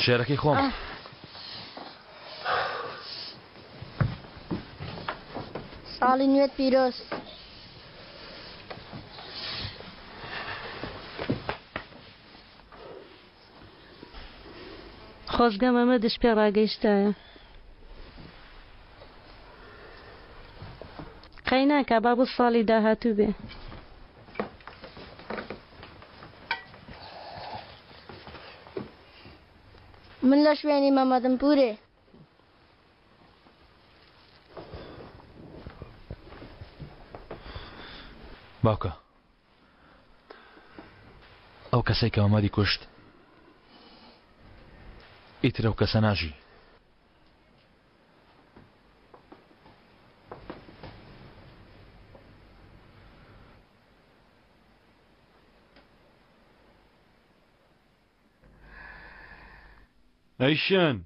شێرەکەی خۆم. ساڵی نوێت پیرۆز. خۆزگە مەمەدش پێ ڕاگەیشتایە. قەیناکا با بۆ ساڵی داهاتوو بێ. من لە شوێنی مەمەدم پورێ. باوکە ئەو کەسەی کە مەمەدی کوشت ئیتر ئەو کەسە ناژی. ئەیشان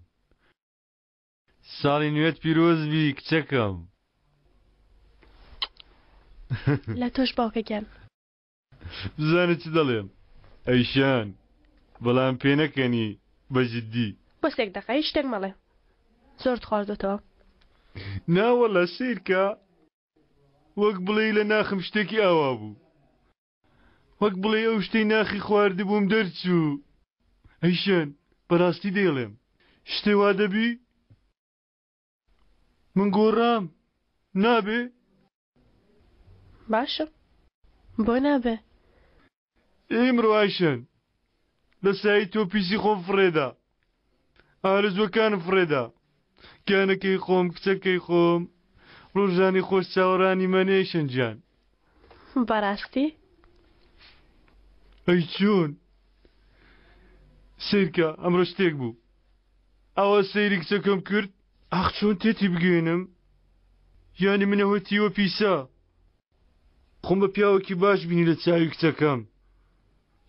ساڵی نوێت پیرۆز بی کچەکەم. لە تۆش باوکە گیان. بزانە چ دەڵێم ئەیشان بەڵام پێنەکەنی بە جدی. بەس یەک دەقە هیچ شتێک مەڵێ زۆرت خواردۆتەوە. نا وەڵا سەیرکە وەک بڵێی لە ناخم شتێکی ئاوا بوو. وەک بڵێی ئەو شتەی ناخی خواردبووم دەرچوو. ئەیشان بەڕاستی دەیڵێم شتێ وا دەبی؟ من گۆڕام نابێ؟ باشە بۆ نابێ؟ ئیمڕۆ ئایشان لە سایەی تۆ پیسی خۆم فڕێدا ئارەزووەکانم فڕێدا گیانەکەی خۆم کچەکەی خۆم ڕۆژانی خۆش چاوەڕانی مەنێ ئەیشان گیان. بەڕاستی؟ ئەی چۆن؟ سەیرکە ئەمڕۆ شتێک بوو ئەوە سەیری کچەکەم کرد ئاخ چۆن تێتی بگەێنم یانی منەوە تیوە پیسە خۆم بە پیاوەکی باش بینی لە چاوی کچەکەم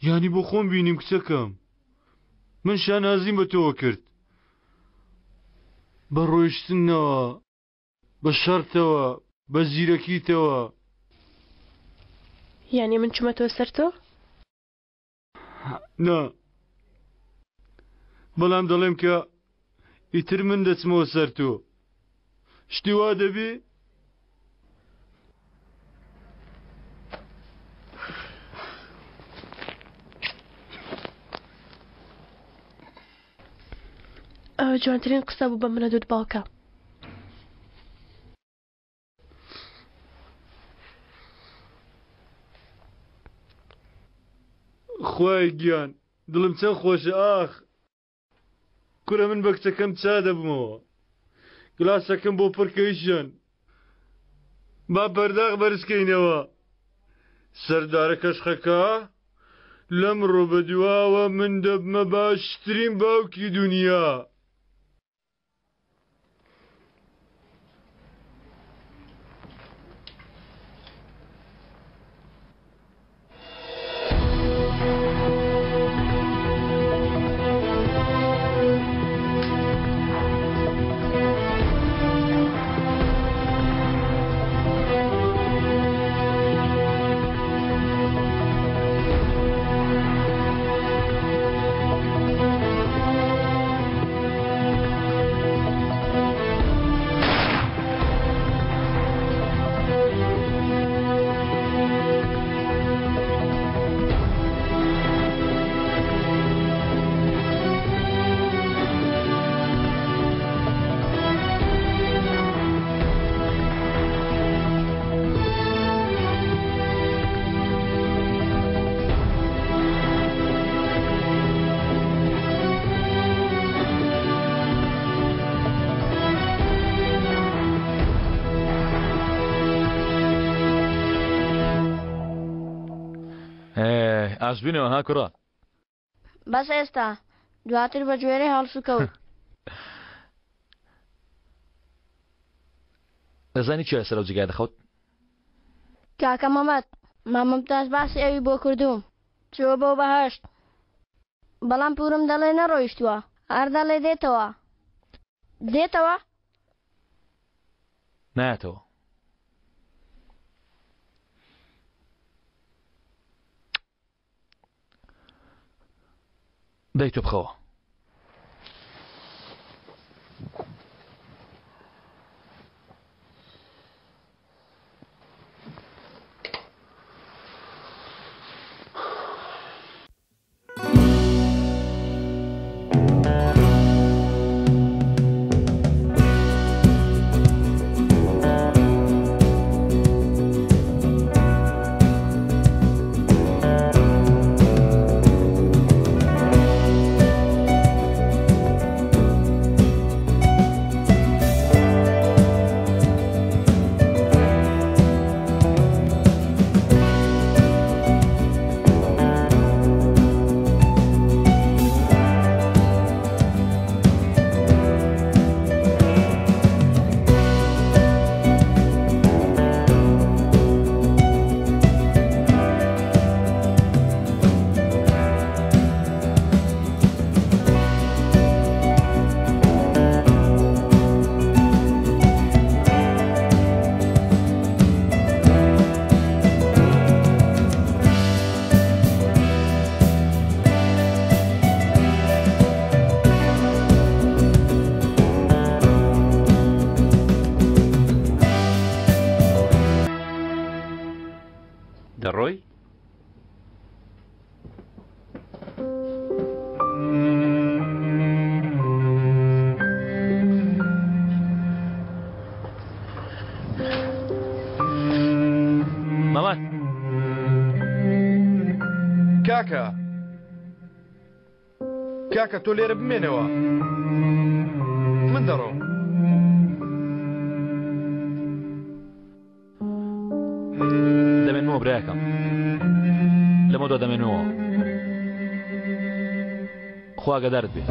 یانی بۆ خۆم بینیم کچەکەم من شانازیم بە تۆوە کرد بە ڕۆیشتنەوە بە شەرتەوە بە زیرەکیتەوە. یانی من چومەتەوە سەر تۆ؟ نا بەڵام دەڵێم کە ئیتر من دەچمەوە سەر تۆ شتی وا دەبی؟ ئەوە جوانترین قسە بوو بە منە دوت باوکە. خوایە گیان دڵم چەند خۆشە ئاخ کورە من بە کچەکەم چا دەبمەوە گلاسەکەم بۆ پڕکەیشن با پەرداخ بەرزکەینەوە سەردارە کەشخەکە لەمڕۆ بەدواوە من دەبمە باشترین باوکی دنیا. ئاشبینەوە ها کوڕە. بەس ئێستا دواتر بە گوێرەی هەڵسوکەوت. دەزانی کێ لەسەر ئەو جێگایە دەخەوت؟ کاکە مەمەد، مام ممتاز باسی ئەوی بۆ کردووم، چووە بۆ بەهەشت، بەڵام پوورم دەڵێ نەڕۆیشتووە، هەر دەڵێ دێتەوە. دێتەوە؟ نایەتەوە. دەی تۆ بخەوە. کاکە تۆ لێرە بمێنەوە من دەڕۆم. دەمێنمەوە برایەکەم لەمە دوا دەمێنمەوە خوا ئاگادارت بێ.